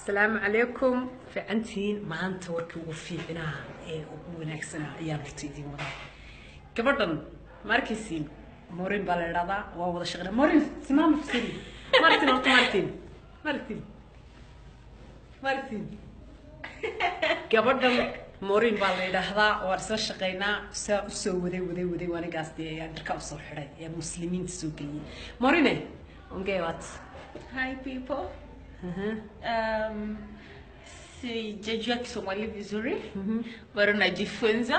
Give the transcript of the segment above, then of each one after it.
Asalaamu calaykum. Fiicantihiin? Maanta warkii ugu fiicinaa ee ugu wanaagsanaa ayaan horta idiin wadaa. Gabadhan ma arkaysiin? Morin baa la idhahdaa. Waa wada shaqeyna. Morin, simama vizuri. Martin, horta Martin, Martin, Martin. Gabadhan Morin baa la yidhaahdaa. Waan isla shaqeynaa. Saa usoo waday, waday, waday. Anigaas dee ayaan dharka usoo xidhay ee muslimiinta soo geliyey. Morine, ongee waat. Hi people. Sijajua Kisomali vizuri, bado najifunza,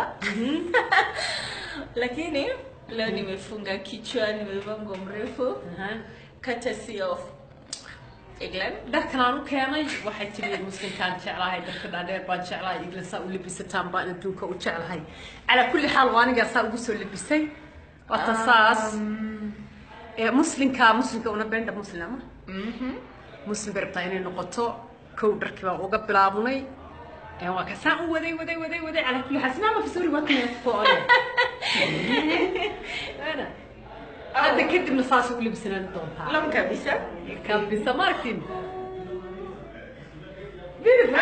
lakini leo nimefunga kichwa, nimevaa nguo mrefu, courtesy of England. Dharkan aan u keenay, waxay tiri muslimkaan jeclahay, dharka dhaadheer baan jeclahay, England saa u labisataan baan adduunka u jeclahay. Calaa kulli xaal, waa anigaa saa ugu soo labisay. Waata saas ee muslimka, muslimka unapenda muslim muslim bay rabtaa inay noqoto. Kow dharkii baan uga bilaabnay. Ee waa ka saan u waday, waday, waday, waday. Calaa kulli xaal, simama vizuri. Waa kan kuone hadda kadibna saas ugu labisanaan doontaa. Long kabisa. Kabisa, Martin. Beautiful.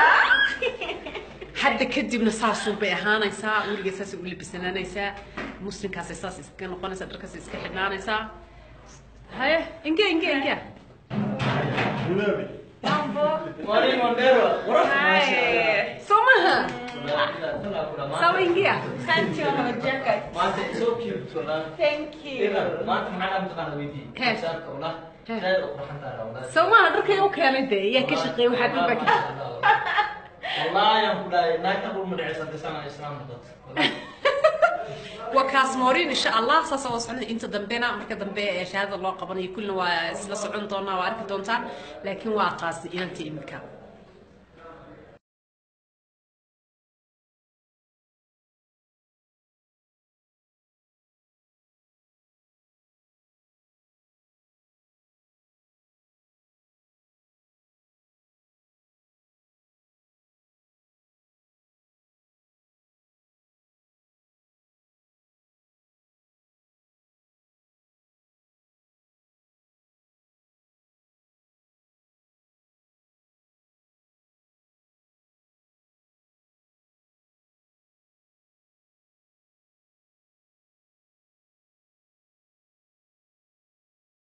Hadda kadibna saasuun bay ahaanaysaa, weligeed saasay u labisanaanaysaa, muslimkaasay saas iska noqonaysaa, dharkaasay iska xidhnaanaysaa. Haye, inge, inge, inge. Maureen Mondero. Hi. Soo maha? Sawa, ingia. Asante mama Jacket. Maanta so cute, wallah. Thank you. Maanta maxaa mataqaana weydii? He. Saabka wallah. He. Zaid u qurxan tahay wallah. Soo maha? Dharkay u keenay dee yaa ka shaqeeyay, waxaa dhan baa ka Wallahi aan ku dhahay naagta ku madhacaysa sana islaam noqoto. Wallahi. Waa kaas Maureen. Insha Allah saas oo socon inta dambena, marka dambe ee shahaadada loo qabanayo kullina waa isla socon doonaa, waa arki doontaan. Laakiin waa taas inanta imika.